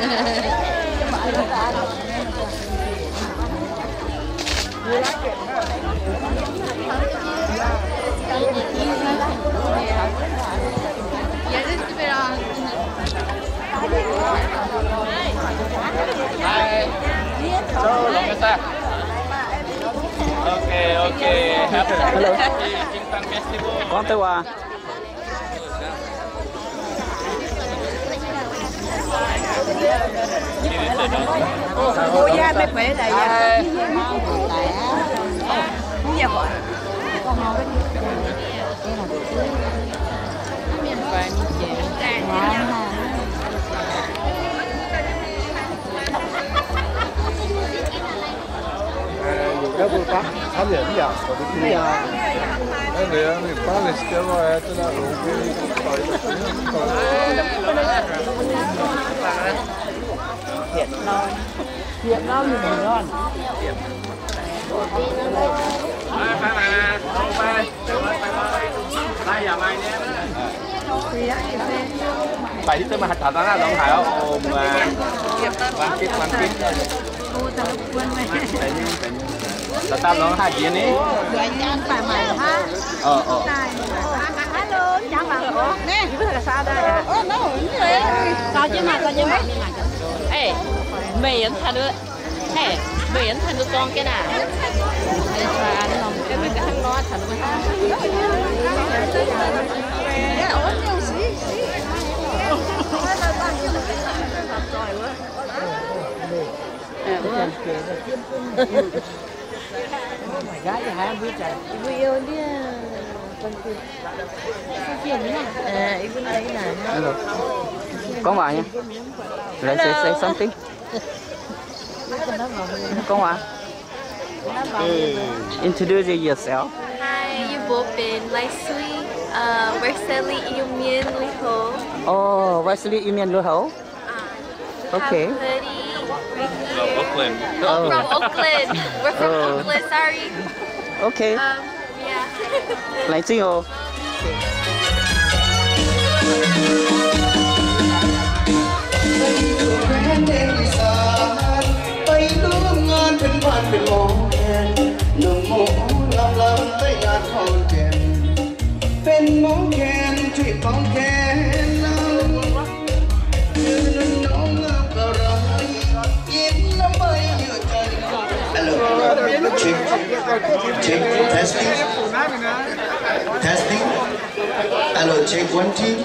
Hello. Gorngv Taiv waac. Phải đi, tôi mà hạt thảo ta lỏng hảo ôm mà. Bán tiếp, bán tiếp. Là tao lỏng hai chiến đi. Ờ, ờ. Hello, chào bạn. Nè, sao đây ạ? Sao chứ mà, sao chứ mà. Ê, mày ấn thật nữa. Hey, mày ấn thật được con cái nào? Cái mày cái thằng đó thật. Hello. Gorngv waac nyei. Let's say, say something. Gorngv waac. Introduce yourself. Hi, yie mbuo benx Lai Sui, uh, Wesley Iu Mien Lui Ho. Oh, Wesley Iu Mien Lui Ho. Okay. Hoodie right here. From Oakland. Oh, from Oakland. We're from Oakland, sorry. Okay. Um, yeah. Laengz zingh oc. Hello. Check. Check. Testing. Testing. Hello, check one, two.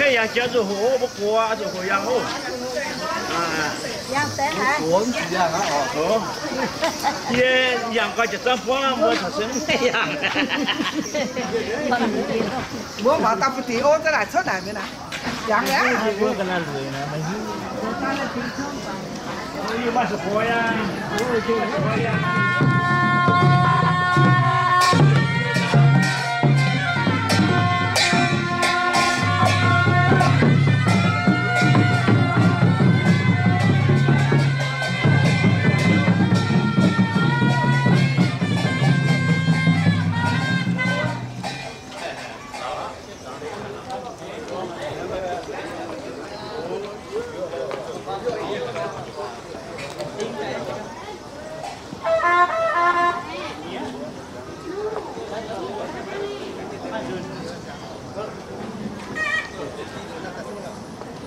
Ganh yangh jiex zuqc hoc, mbuo guoqv zuqc hoc yangh oc. Yie yangh gau jiex zangv buangv, mbuo taux se mv yangh. Mbuo mangc daaih bun deix ov za'naaic cuotv naaic mienh aqv. Yangh aqv.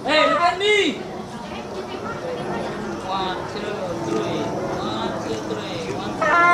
Hey, look at me! One, two, three. One, two, three. One, two, three.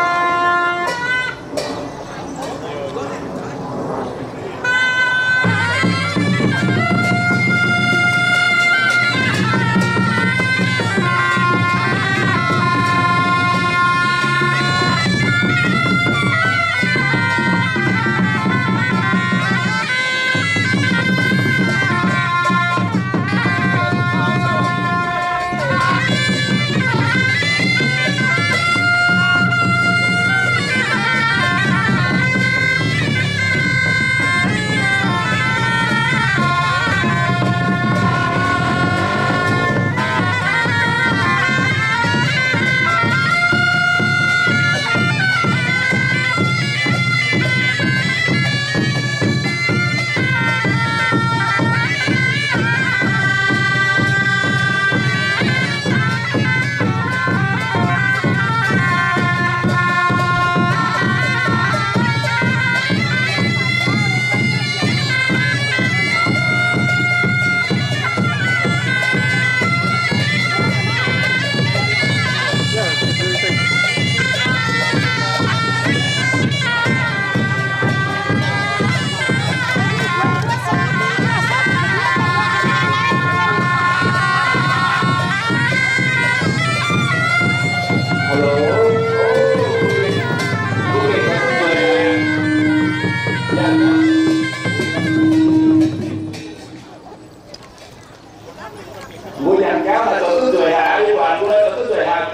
Mbuo nyanc gauv naaic zoux duqv nzueic haic, yie buatc mbuo zoux duqv nzueic haic,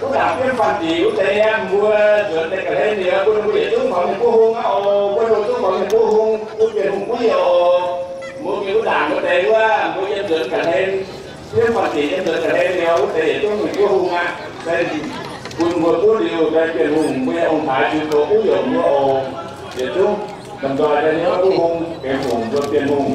wuov ndaangc fiev fanh diex wuov deix yiem mbuo nzuonx deix ga'hlen liuz, bun ninh mbuo yietc zungv faaux mienh buov hung aqv oc. Bun ninh mbuo zungv faaux mienh buov hung, bun Bienh Hungh buov yie oc. Mbuo mingh wuov ndaangc wuov deix wuov, mbuo yiem nzuonx ga'hlen fiev fanh diex, yiem nzuonx ga'hlen liuz wuov deix yietc zungv mingh buov hung aqv. Bun mbuo buov liuz, Bienh Hungh mbuo nyei ong-taaix ziux goux buov yiem mbuo oc. Yietc zungv Domh nzoih daaih nyei mbuo hung, benx hungh mbuo Bienh Hungh.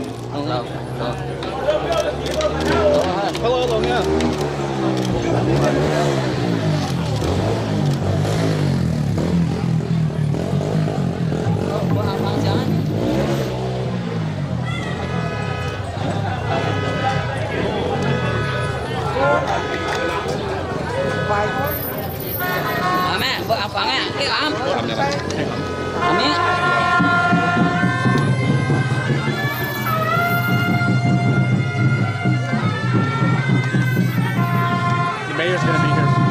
Mbuo aqv fangx aqv, ih aqv. The mayor's gonna be here.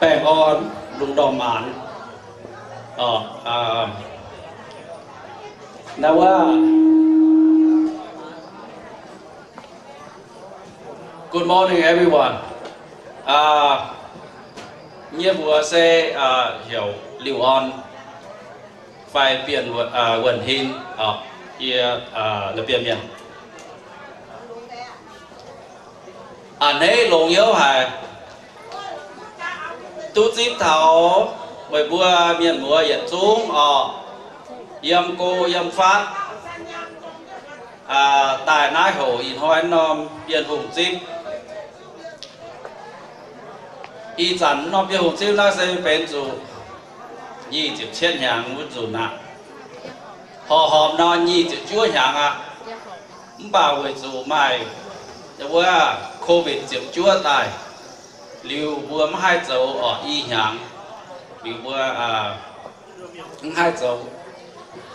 Baengh orn, lungh ndorm maanc. Orqc, aa, naaiv wuov, good morning, everyone. Aa, yie mbuox se, aa, heuc Liuh Orn fai Bienh Wuonh, aa, Wuonh Hin, orqc, yie, aa, la'bienh mienh. A'hneiv longx hnyouv haic, duqv zipv taux meih mbuo mienh muoz yietc zungv orqc, yiem go yiem fatv, aa, daaih naaiv hoc ih hnoi norm Bienh Hungh zipv. Ih zanc norm Bienh Hungh zipv naaiv se benx zuqc nyic ziepc cietv hnyangx wuov nzunc aqv. Horpc horpc nor nyic ziepc juov hnyangx aqv. Mv baac weic zuqc maaih wuov COVID ziepc juov daaih, liuz mbuo maiv haih zoux orqc i hnyangx, liuz mbuo, aa, mv haih zoux,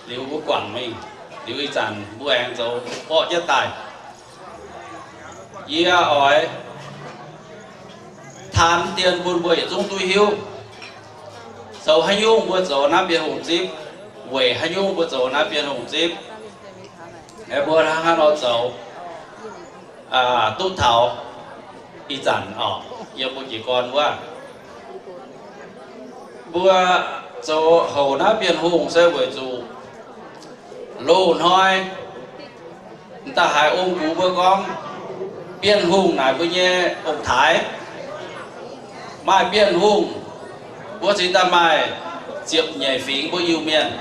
liuz mbuo guangc mingh, liuz ih zanc mbuo aengx zoux borqv jienv daaih. Yie oix taan dien bun mbuo yietc zungv duqv hiuv, zoux haaix nyungc mbuo zoux naaiv Bienh Hungh zipv, weic haaix nyungc mbuo zoux naaiv Bienh Hungh zipv, mbuo hnangv haaix nor zoux, aa, duqv taux ih zanc orqc, yiem mbuo jiez gorn wuov. Mbuo zoux houc naaiv Bienh Hungh se weic zuqc loz-hnoi m'daaih haiz ong gux mbuo gorngv, Bienh Hungh naaic mbuo nyei ong-taaix. Maaih Bienh Hungh, mbuo cingx daaih maaih ziepc nyeic fingx mbuo Iu-Mienh.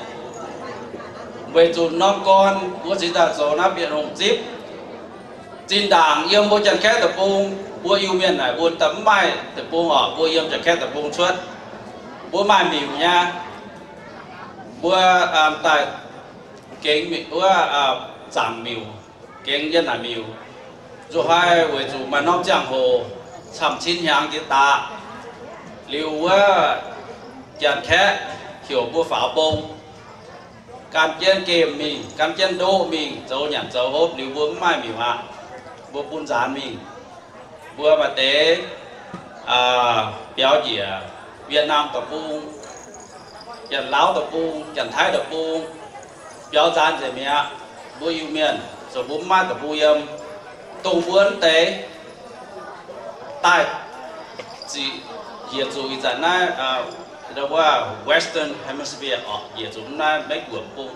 Weic zuqc norm gorn mbuo cingx daaih zoux naaiv Bienh Hungh zipv. Zinh ndaangc yiem mbuo Janx-Kaeqv deic-bung, mbuo Iu-Mienh naaic mbuo daaih mv maaih deic-bung orqc, mbuo yiem Janx-Kaeqv deic-bung cuotv, mbuo maaih miuc nyei. Mbuo, aa, daaih gengx miuc wuov, aa, zaangc miuc, gengx yiem naaic miuc. Nzuqc haiz weic zuqc maaih norm ziangh hoc camv-cin hnyangx jiex daaih, liuz wuov Janx-Kaeqv heuc mbuo faaux mbong, gan jienv gemh mingh, gan jienv ndoqv mingh, zoux nyanc zoux hopv, liuz mbuo mv maaih miuc aqv. Mbuo bun nzaanx mingh. Mbuo maaih deix, aa, biaux njiec Vietnam deic-bung, Janx-Laauv deic-bung, Janx-Taiv deic-bung, biaux nzaanx nzengc mi'aqv. Mbuo Iu-Mienh, zoux mbuo mv maaih deic-bung yiem, dongh mbuo mv deix daaih ziqc, njiec zuqc ih zanc naaiv, aa, Western Hemisphere orqc, njiec zuqc naaiv Meiv-Guoqv bung.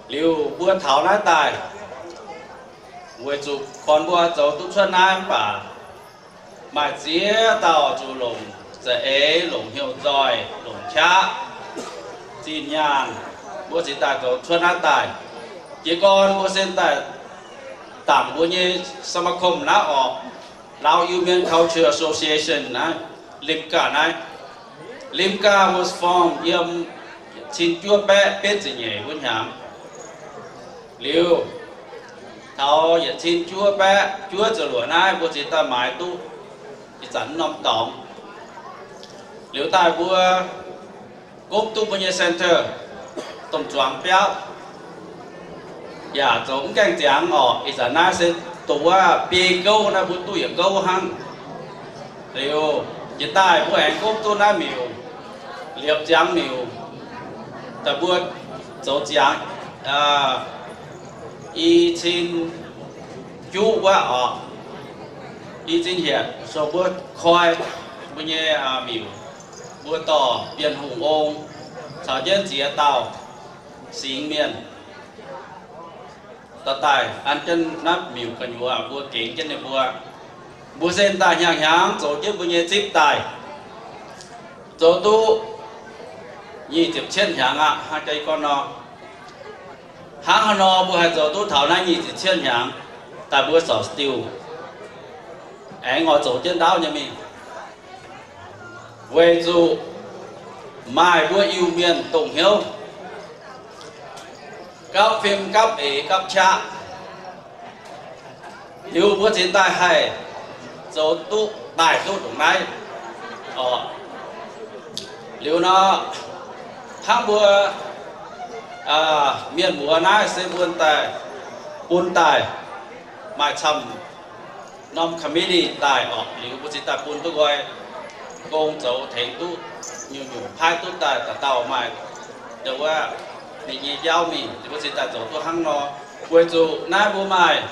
Liuz mbuo taux naaiv daaih, weic zuqc gorn mbuo zoux duqv cuotv naaiv mv baac maaih ziex dauh zuqc longc za'eix, longc hnyouv nzoih, longc qaqv, zinh nyaanh, mbuo cingx daaih zoux cuotv naaiv daaih. Jiez gorn mbuo sin daaih dangc mbuo nyei สมาคม naaiv orqc, Lao Iu Mien Culture Association naaiv, LIMCA naaiv. LIMCA was formed yiem cin juov baeqv betv ziepc nyeic wuov hnyangx. Liuz, taux yietc cin juov baeqv juov ziepc luoqc naaiv, mbuo cingx daaih maaiz duqv ih zanc norm dorngx. Liuz daaih mbuo gomv duqv mbuo nyei center domh zuangx biauv, yaac zoux mv gaengh ziangx orqc. Ih zanc naaiv se dongh wuov biei gouv naaiv mbuo duqv yietc gouv hnangv. Liuz, jiex daaih mbuo aengx gomv duqv naaiv miuc, liepc ziangx miuc, daaih mbuo zoux ziangx, aa, i cin juqv wuov orqc, i cin hietc, so mbuo koi Mbuo nyei miuc, mbuo dorh Bienh Hungh ong caux jienv ziex dauh singx mienh dorh daaih an jienv naaiv miuc gu'nyuoz, mbuo gengx jienv ninh mbuo. Mbuo se daaih hnyangx-hnyangx zoux jienv mbuo nyei zipv daaih, zoux duqv nyic ziepc cietv hnyangx aqv. Hnangv jaa i gorngv nor, hnangv haaix nor mbuo haih zoux duqv taux naaiv nyic ziepc cietv hnyangx daaih mbuo sorc stiuh aengx oix zoux jienv ndaauv nyei mingh, weic zuqc maaih mbuo Iu-Mienh dongh hnyouv gapv fim gapv eix gapv qaqv. Liuz mbuo cingx daaih haih zoux duqv daaih duqv ndongc naaiv oc. Liuz nor, hnangv mbuo mienh muoz naaiv se mbuo daaih bun daaih maaih camv norm committee daaih oc. Liuz mbuo cingx daaih bun duqv nqoi gong zoux tengx duqv nyungc-nyungc paaiv duqv daaih dauh dauh maaih ndau wuov ninh nyei jauv mingh, mbuo cingx daaih zoux duqv hnangv nor. Weic zuqc naaiv mbuo maaih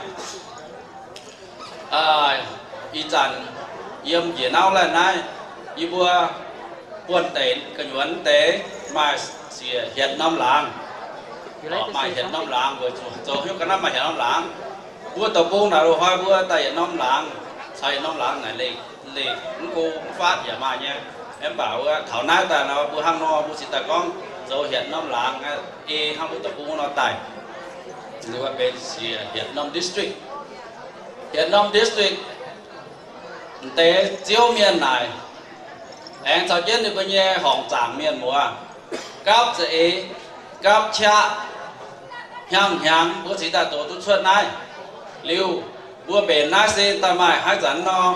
ih zanc yiem njiec nauv laih naaiv, yie mbuo buonv-deic gu'nyuoz deix maaih siec hietc norm laangz. Maaih hietc norm laangz weic zuqc zoux hnyouv ga'naaiv maaih hietc norm laangz. Mbuo deic-bung naaic loz-hnoi mbuo daaih yietc norm laangz caux yietc norm laangz naaic leih, leih mv go mv faatv yaac maaih nyei. Mv baac wuov taux naaiv daaih nor mbuo hnangv nor mbuo cingx daaih gorngv zoux hietc norm laangz, ei hnangv mbuo deic-bung nor daaih, benx siec hietc norm district. Hietc norm district, m'deix Ziouv mienh naaic aengx caux jienv ninh mbuo nyei horngc zaangc mienh muoz, gapv za'eix, gapv qaqv, hnyangx-hnyangx mbuo cingx daaih zoux duqv cuotv naaiv. Liuz, mbuo mbenc naaiv se daaih maaih haaix zanc nor,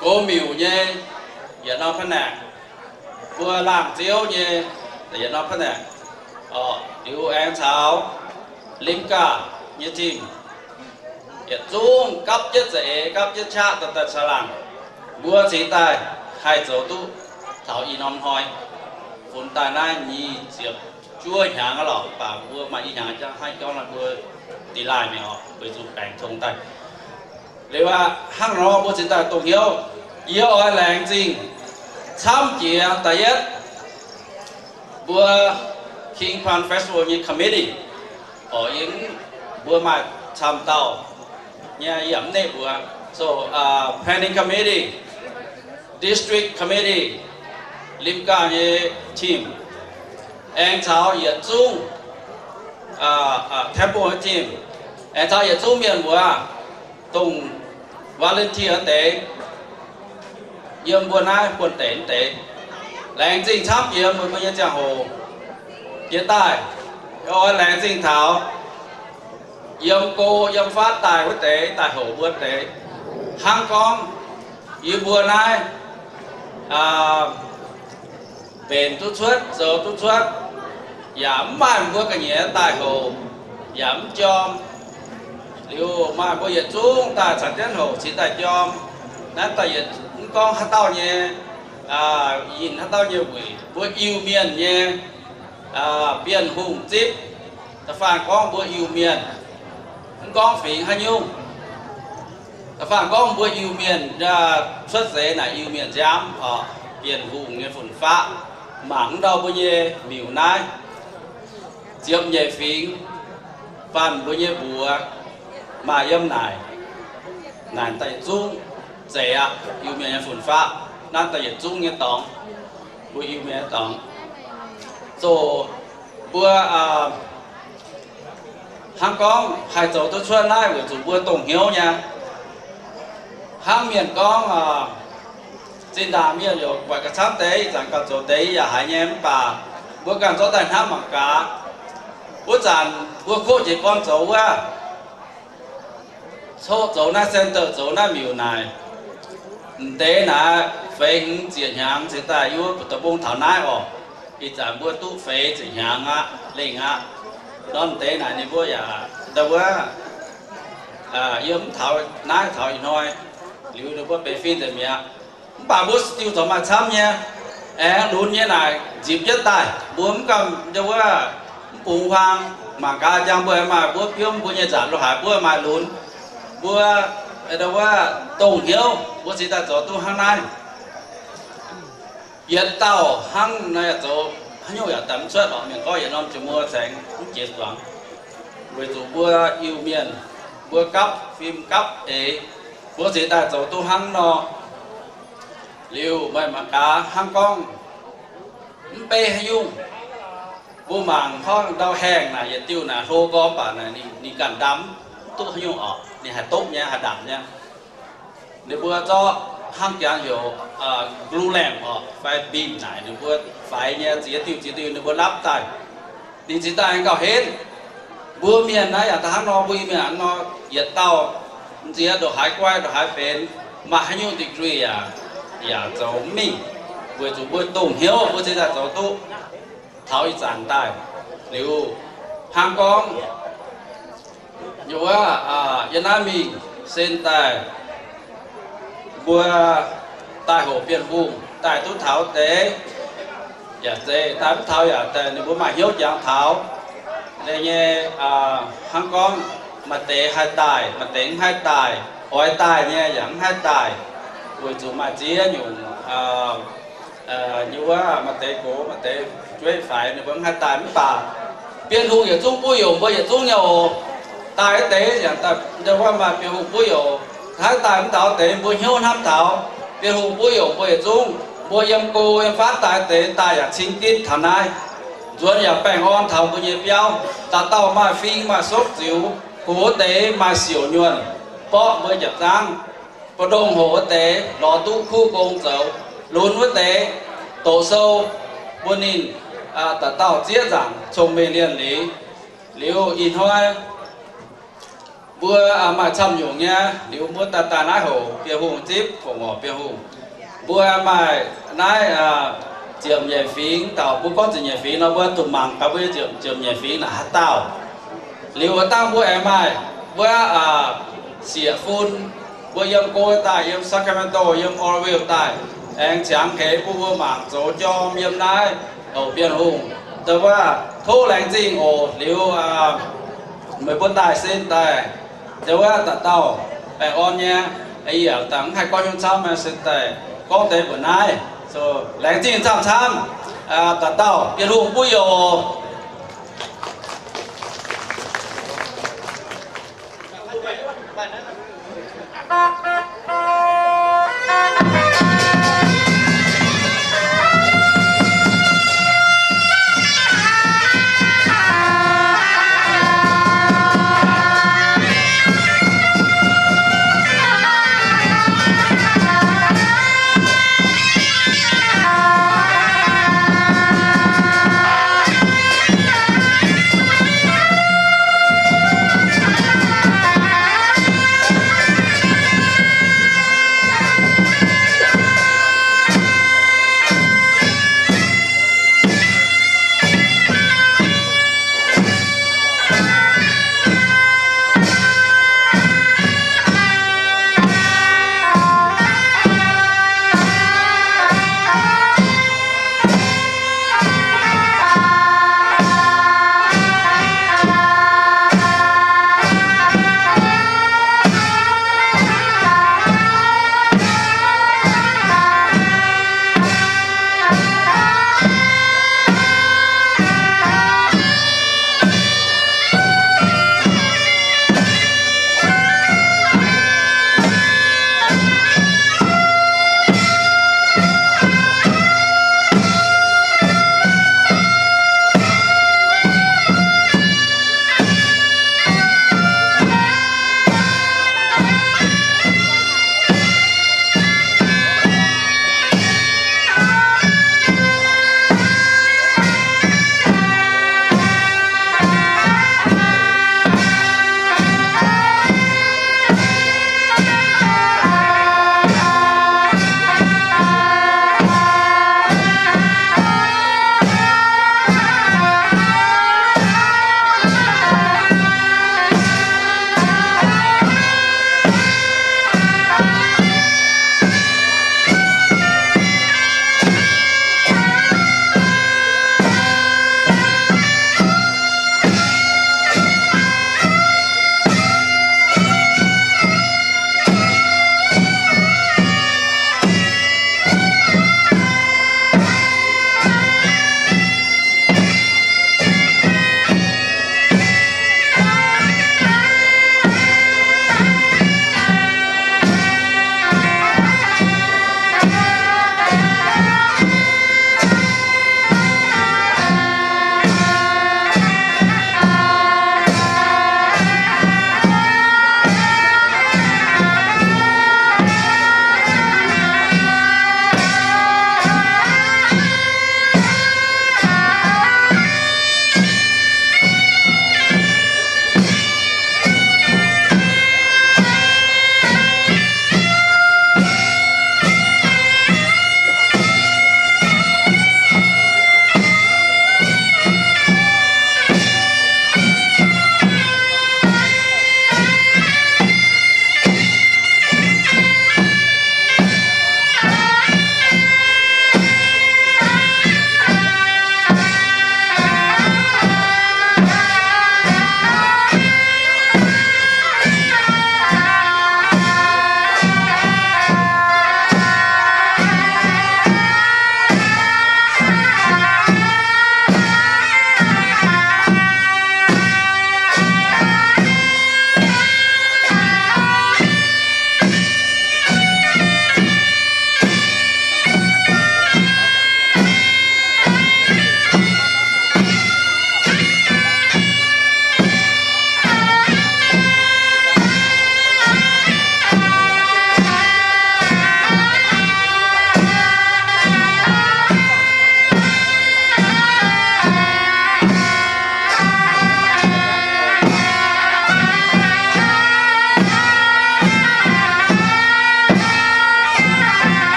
gox miuc nyei yietc norm แผนก, mbuo laangh ziouv nyei yietc norm แผนก, liuz aengx caux ริมกา nyei ทีม, yietc zungv gapv jienv za'eix gapv jienv qaqv daaih caux laangh, mbuo cingx daaih haih zoux duqv taux ih norm hnoi. Funx daaih naaiv nyic ziepc juov hnyangx aqv lorqc, mv baac mbuo maaih i hnyangx jangv haih gorngv nor mbuo delay mi'aqv, weic zuqc baengc tong daaih. Liuz aqv, hnangv nor mbuo cingx daaih dongh hnyouv. Yie oix laengz zingh camv jiex da'yietv mbuo King Prime Festival nyei committee, oc, yie mbuo maaih camv dauh nyei, yie mv neqv mbuox. So, planning committee, district committee, ริมกา nyei team, aengx caux yietc zungv temple nyei team, aengx caux yietc zungv mienh mbuox dongh volunteer deix yiem mbuo naaiv buonv-deic deix. Laengz zingh camv jiex mbuo nyei ziangh hoc jiex daaih. Oix laengz zingh taux yiem go yiem fatv daaih wuov deix daaih houc mbuo deix. Hnangv gorngv yie mbuo naaiv mbenc duqv cuotv, zoux duqv cuotv, yaac mv maaih mbuo ga'nyiec daaih houc, yaac mv jorm. Liuz maaih mbuo yietc zungv daaih caux jienv houc cingx daaih jorm. Naaiv daaih yietc mv gorngv haaix dauh nyei, yinh haaix dauh nyei wuic, mbuo Iu-Mienh nyei Bienh Hungh zipv. Da'faanh gorngv mbuo Iu-Mienh, mv gorngv fingx haaix nyungc. Da'faanh gorngv mbuo Iu-Mienh cuotv seix naaic Iu-Mienh nziaamv oc, Bienh Hungh nyei fun-faqv, mangc mv ndau mbuo nyei miuc naaiv, ziepc nyeic fingx, faanh mbuo nyei mbuox maaih yiem naaic. Naaic daaih yietc zungv zeiz aqv, Iu-Mienh nyei fun-faqv. Naaiv daaih yietc zungv nyei dorngx, mbuo Iu-Mienh nyei dorngx. Zoux mbuo hnangv gorngv haih zoux duqv cuotv naaiv weic zuqc mbuo dongh hnyouv nyei. Hnangv mienh gorngv, zinh ndaangc mienh yaac buatc gauh camv deix, ih zanc gauh zoux deix yaac haiz nyei, mv baac mbuo ganh zorqv daaih hnamv mangc gaax. Wuov zanc mbuo koqv jiez gorn zoux wuov, coqv zoux naaiv center, zoux naaiv miuc naaic, m'deix naaic feix hmz ziepc hnyangx cingx daaih yiem wuov mbu'ndongx mbong taux naaiv oc. Ih zanc mbuo duqv feix ziepc hnyangx aqv, lengh aqv. Nor m'deix naaic ninh mbuo yaac ndau wuov, yiem mv taux naaiv taux ih hnoi, liuz ninh mbuo benx fim nzengc mi'aqv. Mv baac mbuo still corc maaih camv nyei, aengx lunx nyei naaic nzipc jienv daaih. Mbuo mv gamh ndau wuov, mv bungx huaang, mangc gaax jangx mbuo aengx maaih mbuo biomv mbuo nyei nzanc lo haic mbuo maaih lunx. Mbuo ndau wuov dongh hnyouv, Mbuo cingx daaih zoux duqv hnangv naaiv. Yietc dauh hnangv naaiv zoux haaix nyungc yaac daaih mv cuotv oc. Mienh gorngv yietc norm jiex muoz-saengx mv jiex zuangx, weic zuqc mbuo Iu-Mienh, mbuo gapv fim gapv eix, mbuo cingx daaih zoux duqv hnangv nor. Liuz meih mangc gaax hnangv gorngv mv beiv haaix nyungc, mbuo mangc hnangv ndau haengh naaic yietc diuh naaic hlo gorx mv baac naaic ninh ganh ndamv, mv duqv haaix nyungc oc. Ninh haih dopv nyei, haih ndamc nyei. Ninh mbuo zorqv hnangv jangx heuc glue lamp oc fai bim naaic ninh mbuo faix nyei ziex diuh ziex diuh ninh mbuo lapv daaih. Ninh cingx daaih aengx gauh henv. Mbuo mienh naaiv yaac daaih hnangv nor, mbuo Iu-Mienh hnangv nor, yietc dauh m'nziex ndongc haaix guai ndongc haaix benx, maaih haaix nyungc degree yaac, yaac zoux mv mingh, weic zuqc mbuo dongh hnyouv mbuo cingx daaih zoux duqv. Taux ih zanc daaih liuz, hnangv gorngv yie wuov, yie naaiv mingh sen daaih, mbuo daaih hoqc Bienh Hungh daaih duqv taux deix yaac zeiz, daaih mv taux yaac daaih ninh mbuo maaih hnyouv jangx taux. Leiz nyei, hnangv gorngv maaih deix haih daaih, maaih deix mv haih daaih, oix daaih nyei yaac mv haih daaih, weic zuqc maaih ziex nyungc, yie wuov maaih deix gox, maaih deix jueiv faix ninh mbuo mv haih daaih mv baac Bienh Hungh yietc zungv buov yoc mbuo yietc zungv nyei oc. Daaih wuov deix yaac daaih, yie wuov maaih Bienh Hungh buov yoc. Haih daaih mv taux deix mbuo hnyouv hnamv taux, Bienh Hungh buov yoc mbuo yietc zungv. Mbuo yiem go yiem fatv daaih wuov deix daaih yaac cing gitv taux naaiv. Nzuonx yaac baengh orn taux mbuo nyei biauv. Dauh dauh maaih fing maaih sokv ziux, gox wuov deix maaih siouc nyuonh, borqv mbuo njiec zaangv. Mbu'ndongx hoc wuov deix lorz duqv kuv gong zoux, lunx wuov deix doqc sou bun ninh dauh dauh zieqv nzaangc cong-mengh lienh liuz. Liuz ih hnoi mbuo maaih camv nyungc nyei, liuz mbuo daaih daaih naaiv hoc Bienh Hungh zipv, fongc horc Bienh Hungh. Mbuo maaih naaiv ziepc nyeic fingx dauh, mbuo gorngv ziepc nyeic fingx nor, mbuo duqv mangc gaax mbuo nyei ziepc nyeic fingx naaic haaix dauh. Liuz wuov dangh mbuo aengx maaih wuov sieqv-fun, mbuo yiem go daaih, yiem Sacramento, yiem Oroville daaih, aengx ziangx heix bun mbuo mangc zoux jorm yiem naaiv hoc Bienh Hungh. Dongh wuov tov laengz zingh oc. Liuz meih mbuo daaih sin daaih, dongh wuov dauh dauh baengh orn nyei. Yie yaac dangh mv haih gorngv haaix nyungc camv, sin daaih gorngv deix mbuoqc naaiv. Laengz zingh camv-camv. Dauh dauh Bienh Hungh buov yoc.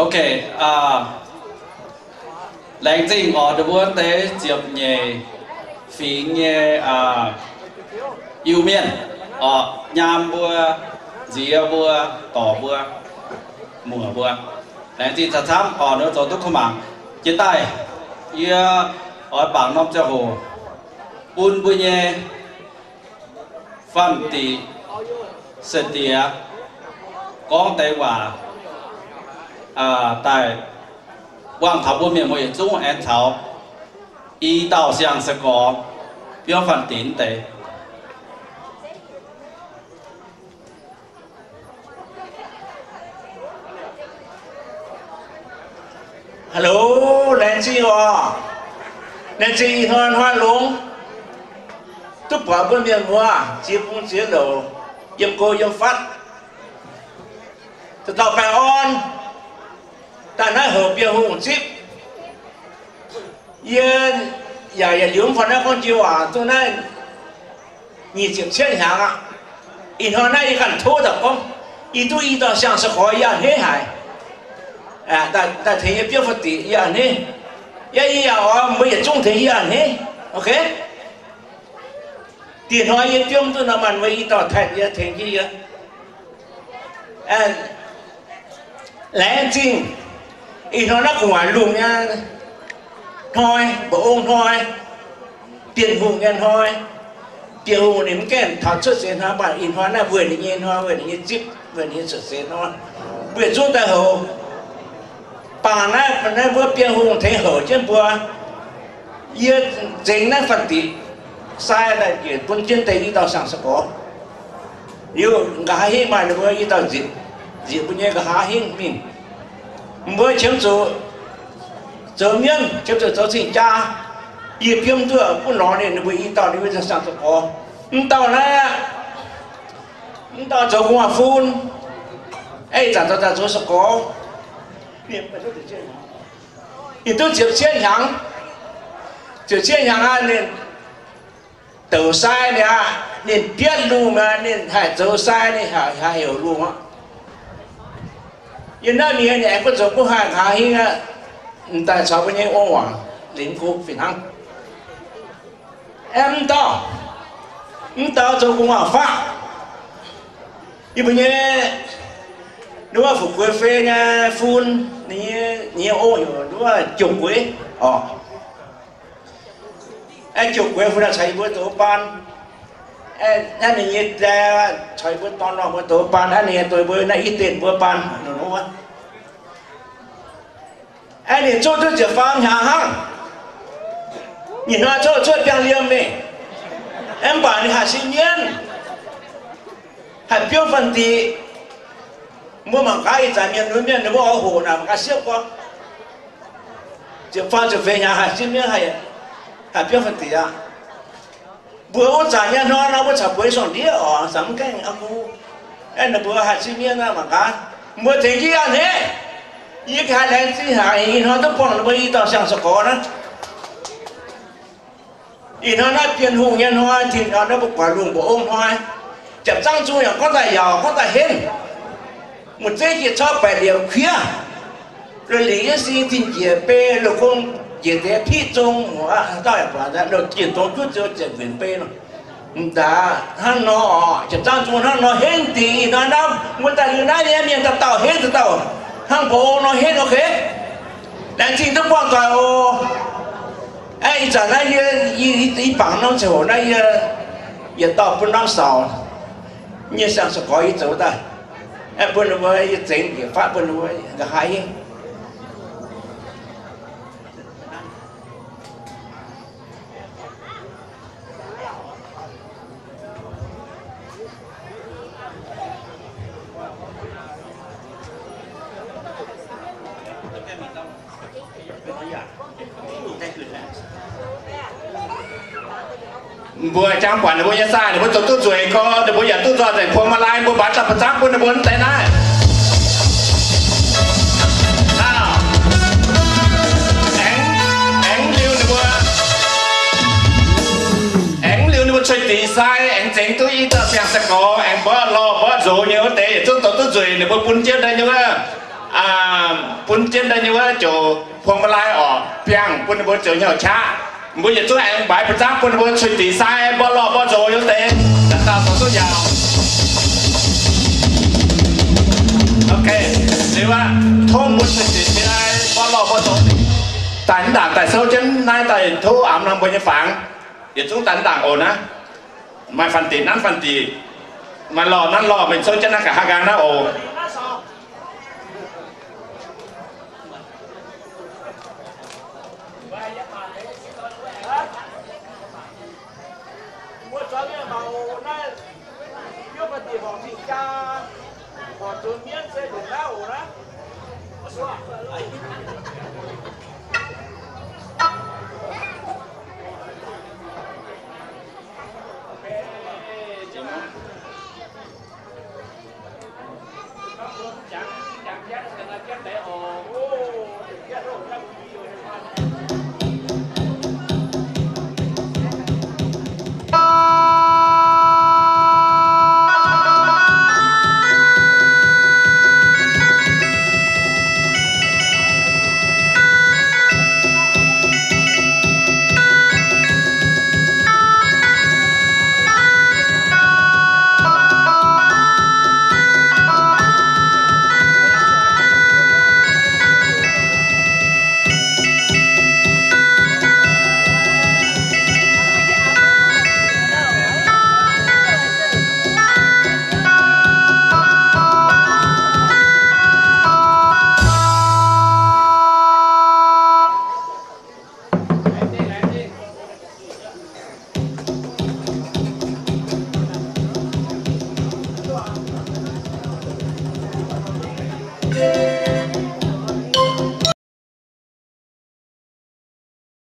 Ok, laengz zingh oc, ninh mbuo deix ziepc nyeic fingx nyei Iu-Mienh oc, nyaam mbuo, nziex mbuo, dorc mbuo, muoc mbuo, laengz zingh camv-camv oc, ninh mbuo zoux duqv kuv mangc. Jiex daaih yie oix bangc norm ziangh hoc bun mbuo nyei Fanh Diqc se-diex gorngv deix waac daaih wangh taux mbuo mienh muoz yietc zungv aengx caux i dauh siang-sou-gorx biouv Fanh Diqc deix. Hello, laengz zingh oc. Laengz zingh ih hnoi hnoi longx duqv buatc mbuo mienh muoz ziex bung ziex louc yiem go yiem fatv, dauh dauh baengh orn daaih naaiv houc Bienh Hungh zipv. Yie yaac yietc liuz mv faaux naaiv gorngv jiex waac duqv naaiv nyic ziepc cietv hnyangx aqv. Ih hnoi naaiv yie ganh tov daaih gorngv, yie duqv i dauh siang-sou-gorx yie a'hneiv haic. Daaih tengx yie biouv Fanh Diqc yie a'hneiv. Yie yaac oix mbuo yietc zungv tengx yie a'hneiv. Ok. Dieh hnoi yie biouv mv duqv nor, maaih mbuo i dauh taaih yie tengx jienv yie. Laengz zingh. Ih hnoi naaiv gu'nguaaic lungh nyei hnoi, mba'ong hnoi, Bienh Hungh nyei hnoi. Bienh Hungh ninh mv gaengh taux cuotv seix hnoi, mv baac ih hnoi naaiv weic ninh nyei hnoi, weic ninh nyei zipv, weic ninh nyei cuotv seix hnoi, mbuo yietc zungv daaih houc. Bangc naaiv, naaiv mbuo Bienh Hungh tengx houc jienv mbuo. Yie nzengc naaiv Fanh Diqc sai daaih njiec bun jienv deix i dauh siang-sou-gorx. Liuz nqa'haav hingv maaih ninh mbuo i dauh nzipc, nzipc mbuo nyei nqa'haav hingv mingh. Mbuo qiemx zuqc zoux mienv, qiemx zuqc zoux cing-jaa. Yie biomv duqv gunv lorz ninh, ninh mbuo i dauh ninh mbuo siang-sou-gorx. Mv dauh naaiv, mv dauh zoux gu'nguaaz-fun, ih zanc zoux daaih zoux sou-gorx. Ninh duqv ziepc cietv hnyangx, ziepc cietv hnyangx aqv, ninh douc sai ninh aqv, ninh bietv lungh aqv, ninh haih zoux sai, ninh haih heuc lungh aqv. Yiem naaiv mingh ninh aengx gunv zoux gunv haih nqa'haav hingv aqv, m'daaih caux mbuo nyei ong-waac lingx go fih hnangv. Aeqv, mv dauh, mv dauh zoux gu'nguaaz-faqv. Yie mbuo nyei, nduov Fu-Gueix Fei nyei fun, ninh nyei ong heuc nduov Jong Gueix oc. Aeqv, Jong Gueix fun naaiv caux yie mbuo douz baan. Aeqv, naaiv ninh nyei die caux yie mbuo dorn nor mbuo douz baan, naaiv ninh nyei douz mbuo naaiv i deix mbuo baan. Aeqv, ninh zuqv duqv ziepc faam hnyangx hnangv. Ninh hnoi cuotv cuotv biangh liemh mingh. Aeqv, mv baac ninh haih sin mienv, haih biouv Fanh Diqc. Mbuo mangc gaax ih zanc mienh lunx mienh ninh mbuo oix hoqc naaic mangc gaax siepv gorx. Ziepc faam ziepc feix hnyangx haih sin mienv, haih biouv Fanh Diqc aqv. Mbuo wuov zanc nyei hnoi nor mbuo caux bueix sorng-ndiev oc, zanc mv gaengh aqv gu. Aeqv, ninh mbuo haih sin mienv aqv mangc gaax. Mbuo tengx jienv a'hneiv. Yie ganh laengz zingh haic, ih hnoi duqv buangh ninh mbuo i dauh siang-sou-gorx naaiv. Ih hnoi naaiv Bienh Hungh nyei hnoi, tin hnoi naaiv mbuo guaax lungh mba'ong hnoi. Janx-zaangv zung yaac gorngv daaih yaauc, gorngv daaih henv. Mv zeiz jiex corc baeqc liouc kuiv, lungh lingc yietv sing tin njiec bei, lungh gong njiec deix piqv zong, dauh yaac buatc lungh jiex dongh juov ziouc ziepc nquinc bei nor. M'daaih hnangv nor oc, janx-zaangv zung hnangv nor henv dingc. Ih hnoi naaiv mbuo daaih liuz naaiv nyei mienh dauh dauh henv dauh dauh hnangv mba'ong nor henv, ok. Laengz zingh duqv buangh doic oc. Aeqv, ih zanc naaiv yie, i bangc norm ziangh hoc naaiv yie yietc dauh bun norm saux, nyei siang-sou-gorx yie zoux daaih, aeqv, bun ninh mbuo yie zengx njiec fatv bun ninh mbuo nqa'haav hingv. Mbuo jangx buatc ninh mbuo nyei zaah, ninh mbuo zoux duqv nzueic gorx, ninh mbuo yaac duqv nzoih nzengc พวงมาลัย, mbuo mbaix daaih ba'zangv bun ninh mbuo deix naaiv. Aengx, aengx liuz ninh mbuo, aengx liuz ninh mbuo cuei dingc sai, aengx zengx duqv i dauh siang-sou-gorx, aengx mborqv lorh mborqv nzox nyei wuov deix yietc zungv zoux duqv nzueic, ninh mbuo bun jienv daaih nyei wuov. Bun jienv daaih nyei wuov ziouc พวงมาลัย orqc, biangh bun ninh mbuo ziouc hnyouv qaqv. Mbuo yietc zungv aengx mbaix ba'zangv bun ninh mbuo cuiv dingc sai mborqv lorh mborqv nzox yiem deix. Daaih dauh zoux duqv njaaux. Ok, liuz aqv, tov mbuo cuiv dingc sai mborqv lorh mborqv nzox. Daaih mv ndaangc daaih souv jienv naaiv daaih tov amx norm mbuo nyei fangx. Yietc zungv daaih mv ndaangc oc naaiv. Maaih fanh dingc nanv fanh dingc, maaih lorh nanv lorh, mingh souv jienv naaiv nqa'haav nqaang naaiv oc.